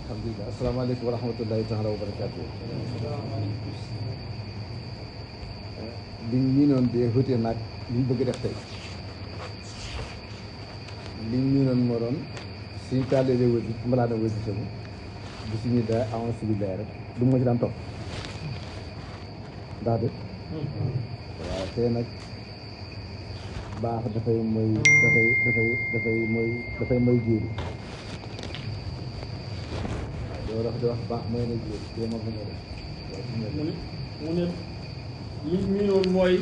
alhamdulilah asalaamaaleykum wa rahmatullahi taala wa barakaatu. liñ ñu noon de wute naag liñ bëgg def tey liñ ñu noon moo doon suñ tàllelee wasi mbalaana wasi sabu bisimilah aousubillah rek du ma ci daan topp ndax de waaw tey nag baax dafay mooy dafay mooy jéeri loolu wax di wax baax mooy na jéeri te moom la mu ne li ñu noonu mooy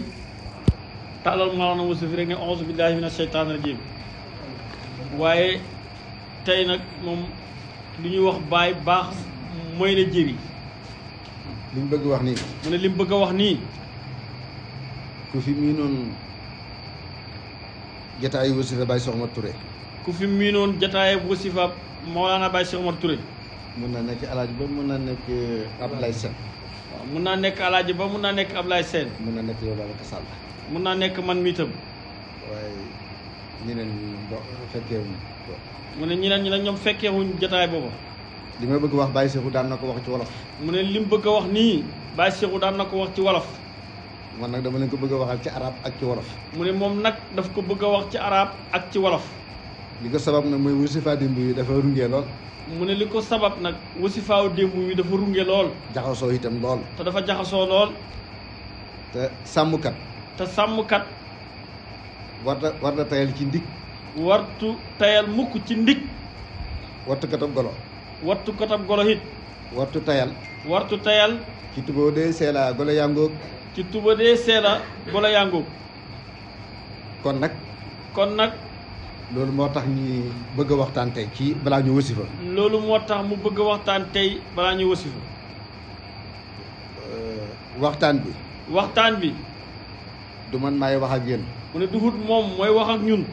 tàllal maanaam wasi fi rek ne auzu billahi mina sheytaan rajim waaye tey nag moom li ñuy wax baay baax mooy na jéeri liñ bëgg wax nii mu ne li mu bëgg a wax nii ku fi mii noonu jataayu wasifa Baye Cheikh Omar Touré ku fi miinoon jataay wasifa Mawlana Baye Cheikh Omar Touré mun na nekk alaaji ba mun na nekk Abdoulaye Sène waaw mun naa nekk alaaji ba mun naa nekk Ablaye Sène mun na nekk yow Babacar Sall mun naa nekk man mii tam waaye ñeneen ñi fekkee wuñ ko mu ne ñeneen ñi nag ñoom fekkee wuñ jataay booba li ma bëgg wax Baye Cheikh daan na ko wax ci wolof mu ne li mu bëgg a wax nii Baye Cheikh daan na ko wax ci wolof man nag dama leen ko bëgg a waxal ci arab ak ci wolof mu ne moom nag daf ko bëgg a wax ci arab ak ci wolof li ko sabab nag mooy wasifa démb yi dafa rungee lool mu ne li ko sabab nag wasifaaw démb wi dafa runge lool jaxasoo itam lool te dafa jaxasoo lool te sàmmkat te sàmmkat war na tayal ci ndig wartu tayal mukk ci ndig wattu katab golo wattu kotab golo hit wartu tayal wartu tayal ci tuboo dee seela golo yangoog ci tuba dee seela golo yangoog kon nag loolu moo tax ñi bëgg a waxtaan tey ci balaa ñu wasifa loolu moo tax mu bëgg a waxtaan tey balaa ñu wasifa waxtaan bi du man maay wax ak yéen mu ne duhut moom mooy wax ak ñun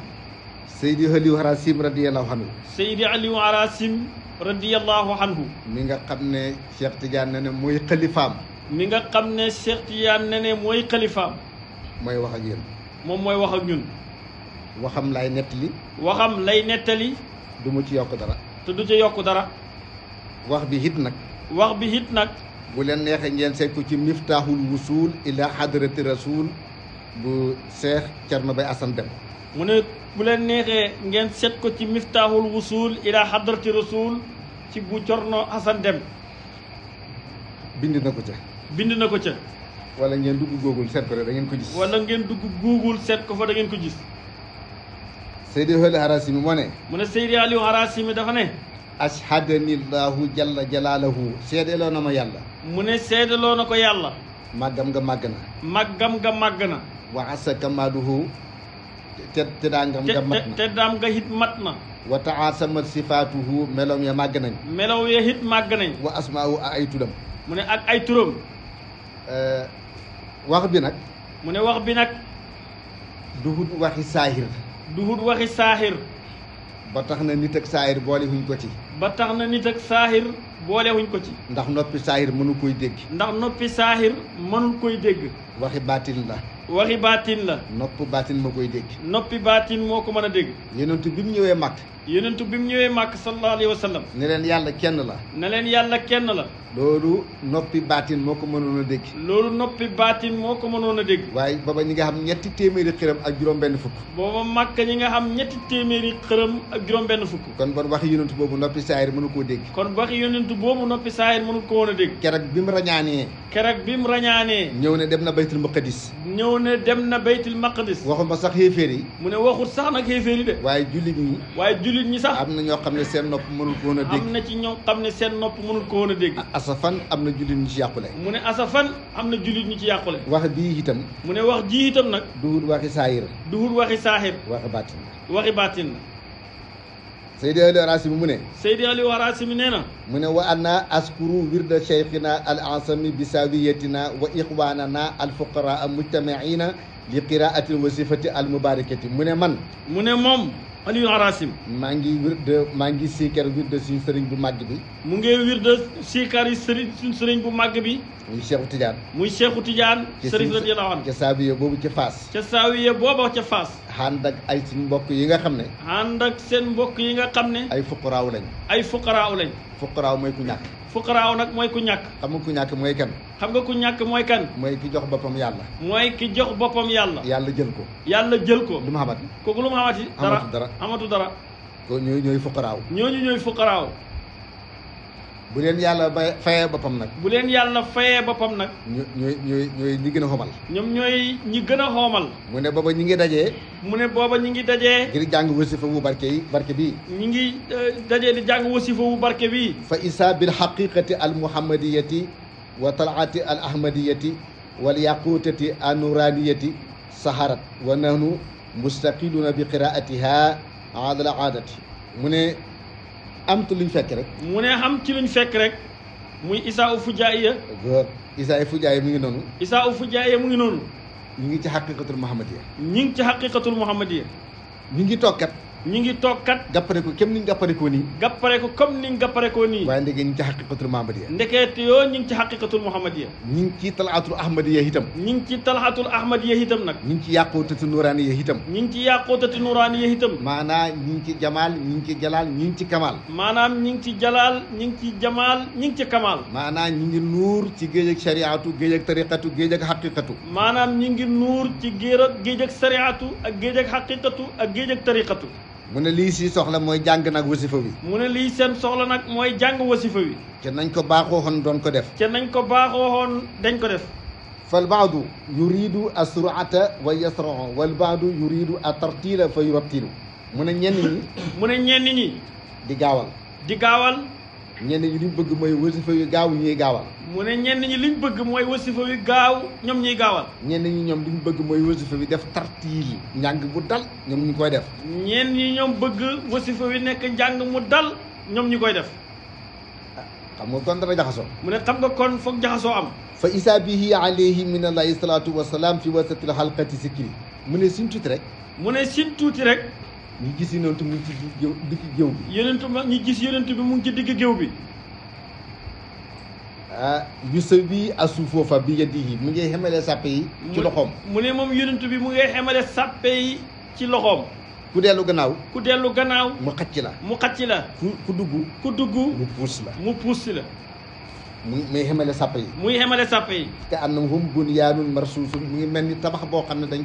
Seydi Aliou Harasim radiyallahu anhu Seydi Aliou Harasim radiyallahu anhu mi nga xam ne Cheikh Tidiane ne mooy xalifaam mi nga xam ne Cheikh Tidiane ne mooy xalifaam mooy wax ak yéen moom mooy wax ak ñun waxam lay nettali waxam lay nettali du mu ci yokk dara te du ca yokk dara wax bi hit nag bu leen neexee ngeen seet ko ci miftaaxul wusul ila hadrati rasul bu Cheikh Thierno Baye Assane Deme mu ne bu leen neexee ngeen seet ko ci miftaaxul wusul ila hadrati rasul ci bu Thierno Assane Deme bind na ko ca wala ngeen dugg Google seet ko rek da ngeen ko gis seet ko fa da ngeen ko gis Seydi Aliou Harasim moo ne mu ne Seydi Aliou Harasim dafa ne ashhadanillahu jalla jalaaluhu seedeloo na ma yàlla mu ne seedeloo na ko yàlla màggam nga màgg na wa asa kamaaluhu teddaangam nga mat na teddaam nga hit mat na wa taasamat sifaatuhu meloom ya màgg nañ hit màgg nañ wa asmaahu ay turam mu ne ak ay turam wax bi nag duhut waxi saahir ba tax na nit ak saahir boole wuñ ko ci ndax noppi saahir mënu koy dégg waxi baatin la nopp baatin moo koy dégg moo ko mën a dégg yonentu bi mu ñëwee màkk sallallahu alayhi wa sallam ne leen yàlla kenn la loolu noppi baatin moo ko mënoon a dégg waaye booba ñi nga xam ñetti téeméeri xërëm ak juróom-benn fukk kon bon waxi yonentu boobu noppi saahir mënu koo dégg mënu ko woon a dégg keroog bi mu rañaanee ñëw ne dem na baytul maqdis waxuma sax xéeféer yi mu ne waxut sax nag xéeféer yi de waaye jullit ñi sax am na ñoo xam ne seen nopp mënul ko woon a dégg asafan am na jullit ñu ci yàqule mu ne asafan am na jullit ñu ci yàqule wax bii itam mu ne wax ji itam nag duhut waxi saahir waxi baatin la Seydi Aliou Harasim mu ne Seydi Aliou Harasim nee na mu ne wa anna askuru wirda cheikhina al ansami bi sawiyatina wa ixwanana al fuqaraa mujtamaina li qiraati al wasifati al mubarakati mu ne moom Aliou Harasim maa ngi siikar wirda suñu sëriñ bu màgg bi mu ngi wirda siikar yi suñu sëriñ bu màgg bi muy Cheikhu Tidiane Sërif radiyallahu anhu ca saawiya boobu ca Faas ànd ak ay suñ mbokk yi nga xam ne ànd ak seen mbokk yi nga xam ne ay fuqaraaw lañ ay fuqaraaw lañ fuqaraaw mooy ku ñàkk fuqaraaw nag mooy ku ñàkk xam nga ku ñàkk mooy kan xam nga ku ñàkk mooy kan mooy ki jox boppam yàlla mooy ki jox boppam yàlla yàlla jël ko yàlla jël ko lu mu xamati kooku lu mu xamati amatu dara ko ñooy fuqaraaw ñooñu ñooy fuqaraaw bu leen yàlla fayee boppam nag bu leen yàlla fayee boppam nag ñooy ñi gën a xoomal ñoom ñooy ñi gën a xoomal mu ne booba ñi ngi dajee mu ne booba ñi ngi dajee ngir jàng wasifa bu barke bii ñi ngi dajee di jàng wasifa bu barke bii fa isa bil haqiqati al muhammadiyati wa talaati al ahmadiyati wal yaqutati an nuraniyati saharat wa nahnu mustaqiluna bi qiraatiha ala al aadati mu ne am tu luñ fekk rek mu ne xam ci luñ fekk rek muy isaa u fujaaiya góor isaa u fujaaiya mu ngi noonu isaa u fujaaiya mu ngi noonu ñu ngi ci xaqiqatul muhammadiya ñu ngi ci xaqiqatul muhammadiya ñu ngi toog kat ñu ngi toog kat gappare ko kem niñ gappare koo nii gappare ko comme niñ gappare koo nii waaye ndeke ñu ngi ci xaqiqatul muhammadiya ndekeete yoo ñu ngi ci xaqiqatul muhammadiya ñu ngi ci talaatul ahmadiya itam ñu ngi ci talaatul ahmadiya itam nag ñu ngi ci yàqootati nuraaniya itam ñu ngi ci yàqootati nuraaniya itam maanaam ñu ngi ci jamaal ñu ngi ci jalaal ñu ngi ci kamaal maanaam ñu ngi ci jalaal ñu ngi ci jamaal ñu ngi ci kamaal maanaam ñu ngi nuur ci géej ak shariatu géej ak tariqatu géej ak xaqiqatu maanaam ñu ngi nuur ci géej ak shariatu ak géej ak xaqiqatu ak géej ak tariqatu mu ne lii si soxla mooy jàng nag wasifa wi mu ne lii seen soxla nag mooy jàng wasifa wi te nañ ko baaxoo xoon doon ko def te nañ ko baaxoo xoon dañ ko def fal baadu yuridu asruata wa yasrao wal baadu yuridu a tartila fa yurattilu mu ne ñenn ñi mu ne ñenn ñi di gaawal ñenn ñi liñ bëgg mooy wasifa yu gaaw ñuy gaawal mu ne ñenn ñi liñ bëgg mooy wasifa yu gaaw ñoom ñuy gaawal ñenn ñi ñoom liñ bëgg mooy wasifa bi def tartiil njàng bu dal ñoom ñu koy def ñenn ñi ñoom bëgg wasifa wi nekk njàng mu dal ñoom ñu koy def xam nga kon dana jaxasoo mu ne xam nga kon foog jaxasoo am fa isa bihi alayhi min allahi salatu wasalaam fi wasatil xalqati sikri mu ne suñ tuuti rek mu ne suñ tuuti rek ñu gis yonent mu ngi ci digg géew bi yonent ma ñu gis yonent bi mu ngi ci digg géew bi yusa bi asu foofa bi yadihi mu ngi xemale sàppe yi ci loxoom mu ne moom yonent bi mu ngi xemale sàppe yi ci loxoom ku dellu gannaaw mu xacc la ku dugg mu puus la muy xemale sàppe yi muy xemale sàppe yi te annahum bunyaanun marsuusun mu ngi mel ni tabax boo xam ne dañ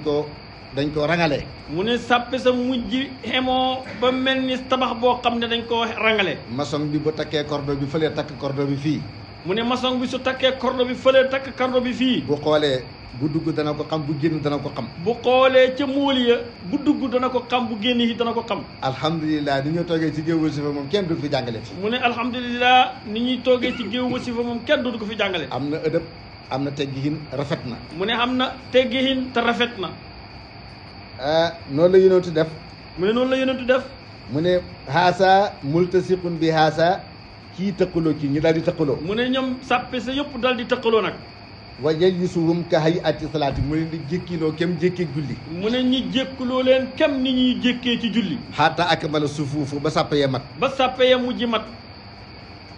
koo rangale mu ne sàppe sa mujj xemoo ba mel ni tabax boo xam ne dañ koo rangale maçon bi bu takkee cordon bi fële takk cordon bi fii mu ne maçon bi su takkee cordon bi fële takk cordon bi fii bu xoolee bu dugg dana ko xam bu génn dana ko xam bu xoolee ca móol ya bu dugg dana ko xam bu génn yi dana ko xam alhamdulilah ni ñoo toogee ci géew wasifa moom kenn du ko fi jàngale mu ne alhamdulilah ni ñuy toogee ci géew wasifa moom kenn du ko fi jàngale am na ëdëb am na teggihin rafet na mu ne am na teggihin te rafet na noonu la yonentu def mu ne noonu la yonentu def mu ne haasa multasiqun bi haasa kii tëqaloo kii ñu daal di tëqaloo mu ne ñoom sàppe sa yëpp daal di tëqaloo nag wa yajlisuhum ka hayati salaati mu leen di jékkiloo kem jékkee julli mu ne ñi jékkuloo leen kem ni ñuy jékkee ci julli xaata akmala sufuufu ba sàppe ya mat ba sàppe ya mujj mat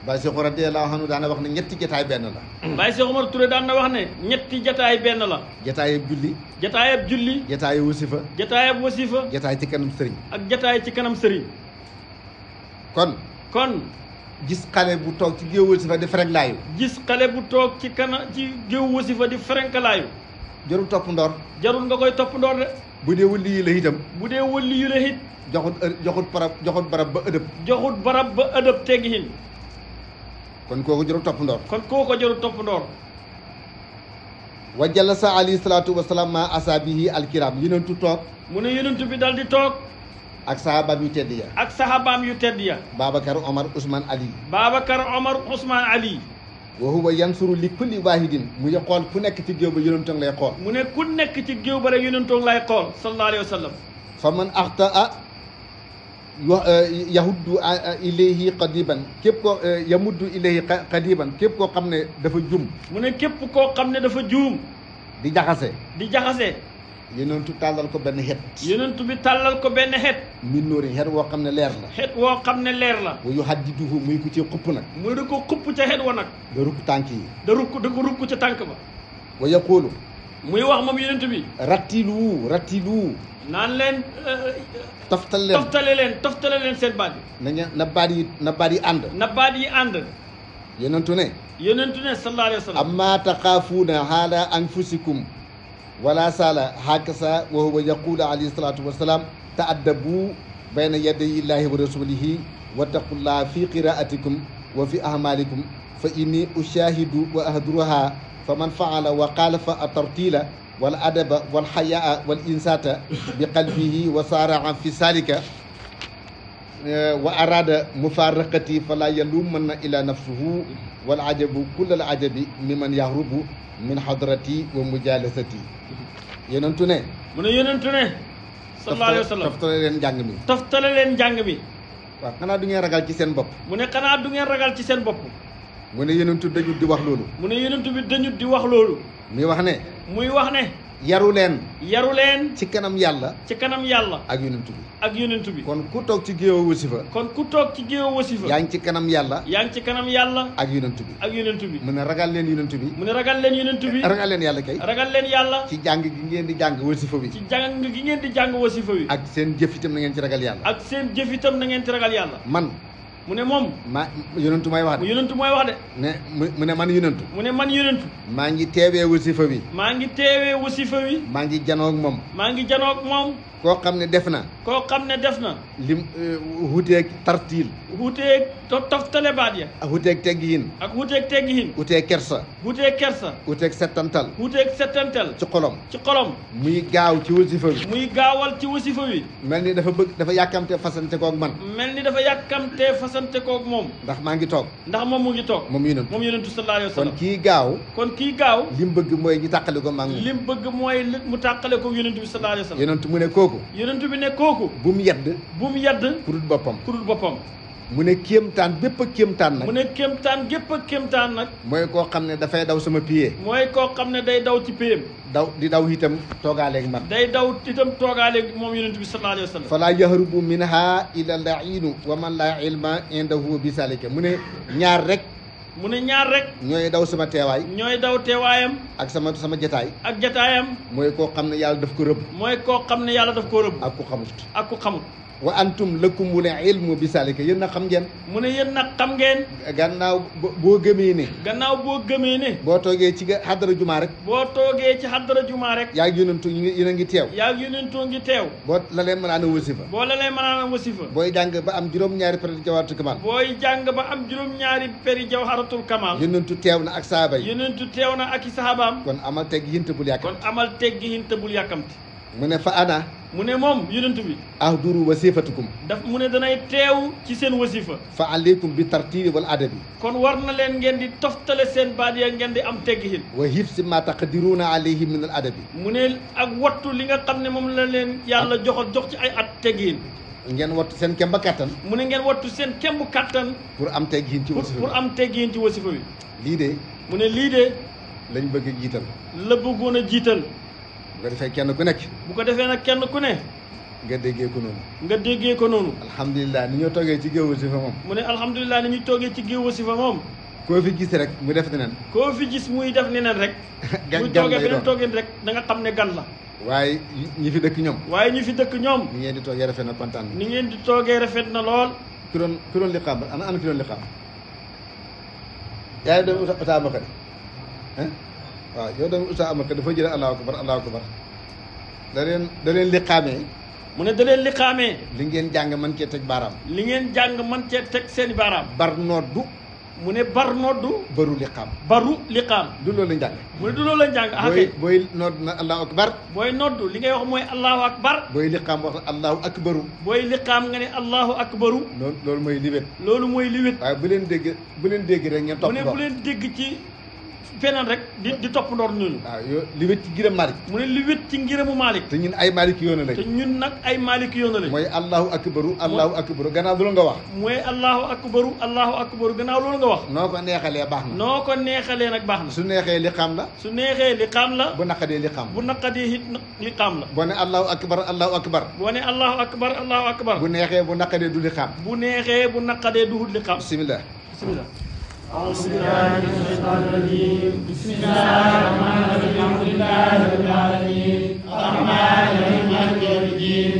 Baye Cheikh radiyallahu anhu daana wax ne ñetti jataay benn la Baye Cheikh Omar Touré daan na wax ne ñetti jataay benn la jataayab julli jataayab wasifa jataay ci kanam sëriñ ak jataay ci kanam sëriñ kon gis xale bu toog ci géew wasifa di ferenklaayu ci géew wasifa di ferenklaayu jarul topp ndoor jarul nga koy topp ndoor de bu dee wëlli yi la itam joxut barab ba ëdëb teggihin kon kooku jarul topp ndoor wa jalasa alayhi salaatu wasalaam ma asaabihi alkiram yonentu toog mu ne yonentu bi dal di toog ak sahabaam yu tedd ya Babacar Omar Ousmane Ali wa huwa yansuru li kulli wahidin mu ngi xool ku nekk ci géew ba yonentoong lay xool mu ne ku nekk ci géew ba rek yonentoong lay xool sallallahu alayhi wa sallam fa man axtaa yahuddu ilayhi qadiban képp koo yamuddu ilayhi qadiban képp koo xam ne dafa jum mu ne képp koo xam ne dafa juum di jaxase yonentu tàllal ko benn xeet min nóori xeet woo xam ne leer la wa yuhaddiduhu muy ko ci xupp nag muy da ko xupp ca xeet wa nag da rukk tànk yi da ko rukk ca tànk ba wa yaqulu muy wax moom yonent bi rattilu naan leen toftale leen toftale leen seen baat yi na baat yi ànd na baat yi ànd yonentu ne sallallahu alayhi wa sallam amma taxaafuuna haala anfusikum wala sala hakasa wa huwa yaqulu alayhi salatu wassalam ta'addabu bayna yaday illahi wa rasulihi wattaqullaha fi qiraatikum wa fi ahmalikum fa inni ushahidu wa ahdruha faman faala wa xaalafa atartila wal adaba wal hayaa wal insata bi qalbihi wa saraa fi salika wa arada mufaraqati fala yalumanna ila nafsuhu wal ajabu kullal ajabi mimman yahrubu min hadrati wa mujalasati yonentu ne mu ne yonentu ne sallallahu alayhi wa sallam toftale leen njàng mi waaw xanaa du ngeen ragal ci seen bopp mu ne xanaa du ngeen ragal ci seen bopp mu ne yonentu dañu di wax loolu mu ne yonentu bi dañu di wax loolu muy wax ne yaru leen ci kanam yàlla ak yonentu bi kon ku toog ci géewu wasifa yaa ngi ci kanam yàlla ak yonentu bi mu ne ragal leen yonentu bi ragal leen yàlla kay ragal leen yàlla ci jàng gi ngeen di jàng wasifa bi ak seen jëf itam na ngeen ci ragal yàlla man mu ne moom yonentu mooy wax de ne mu ne man yonentu maa ngi teewee wasifa bi maa ngi janoog moom koo xam ne def na lim wuteeg tartiil toftale baat ya wuteeg teggihin wuteeg kersa wuteeg settantal ci xolom muy gaaw ci wasifa bi muy gaawal ci wasifa bi mel ni dafa yàkkamte fasante koog man fasante koog moom ndax maa ngi toog moom mu ngi toog moom yonentu sallallahu alayhi wa sallam kon kii gaaw lim bëgg mooy ñu tàqale ko maa ngi mu tàqale ko yonentu bi sallallahu alayhi wa sallam yonentu mu ne kooku bu mu yedd ku dul boppam mu ne kéemtaan bépp a kéemtaan nag mooy koo xam ne dafay daw sama pied mooy koo xam ne day daw ci payam di daw itam toogaaleeg man moom yonent bi sallallahu alayhi wa sallam fala yahrubu minha illa lainu wa man la ilma indahu bi salika mu ne ñaar rek ñooy daw sama teewaay teewaayam ak sama jataayam mooy koo xam ne yàlla daf ko rëbb ak ku xamut wa antum lakumul ilmu bi salika yéen nag xam ngeen mu ne yéen nag xam ngeen gannaaw boo gëmee ne boo toogee ci xaddara jumaa rek yaa ngi yonentu yéen a ngi teew boo la leen mën a wasifa booy jàng ba am juróom-ñaari peri jawharatul kamal yonentu teew na ak sahaaba yi sahabaam kon amal teggi hinte bul yàkkamti mu ne fa ana mu ne moom yonent bi ahduru wasifatukum mu ne danay teew ci seen wasifa fa aleykum bi tartibi wal adabi kon war na leen ngeen di toftale seen baat ya ngeen di am teggihin wa hifsi ma taqdiruna alayhi min al adabi mu ne ak wattu li nga xam ne moom la leen yàlla jox ci ay at teggihin ngeen wattu seen kemba kattan mu ne ngeen wattu seen kembu kattan pour am teggihin ci wasifa bi lii de mu ne lii de lañ bëgg a jiital la bëggoon a jiital bu ko defee kenn ku nekk bu ko defee nag kenn ku ne nga déggee ko noonu alhamdulilah ni ñoo toogee ci géew wasifa moom mu ne alhamdulilah ni ñuy toogee ci géew wasifa moom koo fi gis rek mu def neneen muy def neneen rek muy toogee beneen toogee rek da nga xam ne gan la waaye ñi fi dëkk ñoom ni ngeen di toogee rafet na kontaan ni ngeen di toogee rafet na lool ku doon liqaam ana ki doon liqaam yaa ngi doon uta amaka de waaw yow doon uta amaka dafa jëlee allahu akbar da leen liqaamee mu ne da leen liqaamee li ngeen jàng mën cee teg baaraam seeni baaraam bar noddu mu ne bar noddu baru liqaam du loolu lañ jàng mu ne du loolu lañ jàng booy nodd na allahu akbar booy noddu li ngay wax mooy allahu akbar booy liqaam wax allahu akbaru booy liqaam nga ne allahu akbaru loolu mooy liwét waaye bu leen dégg rek ngeen topp mu ne bu leen dégg ci feneen rek di topp ndoor ñooñu waaw yow liwét ci ngërëm Malick mu ne liwét ci ngërëmu Malick te ñun ay Malick yoona lañ mooy allahu akbaru gannaaw loolu nga wax mooy allahu akbaru gannaaw loolu nga wax noo ko neexalee baax na noo ko neexalee nag baax na su neexee liqaam la bu naqadee liqaam la boo ne allahu akbar bu neexee bu naqadee du liqaam bismillah أعوذ بالله من الشيطان الرجيم بسم الله الرحمن الرحيم الحمد لله رب العالمين الرحمن الرحيم مالك يوم الدين